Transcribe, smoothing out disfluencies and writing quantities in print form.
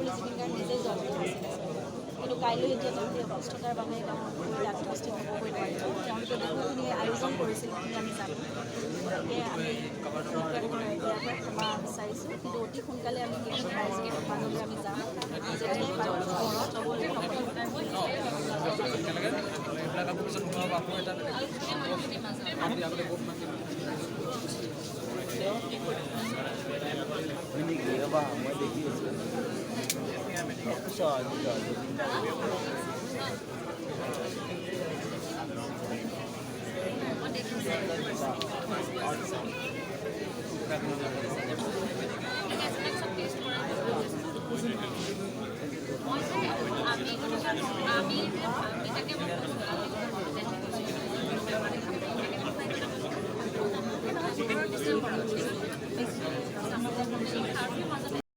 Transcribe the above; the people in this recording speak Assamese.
বুলি জুবিন গাৰ্গ নিজে যোৱা কথা আছিলে। কিন্তু কাইলৈ এতিয়া তেওঁ সেই অসুস্থতাৰ বাবে তেওঁ ইয়াত উপস্থিত হ'বগৈ নোৱাৰিব। তেওঁলোকে বহুখিনি আয়োজন কৰিছিল, সেইখিনি আমি জানো। গতিকে আমি ইয়াৰ পৰা ক্ষমা বিচাৰিছোঁ। কিন্তু অতি সোনকালে আমি সেইখিনি ৰাইজৰ মাজলৈ আমি যাম। যেতিয়াই পাৰোঁ ঘৰত এইবিলাক আকৌ পিছত নোহোৱা হ'ব, আকৌ এটা বেলেগ মাটি আগতে বহুত মাটি। হয় নেকি? ৰ'বা, মই দেখি আছোঁ। পিছত পিছত।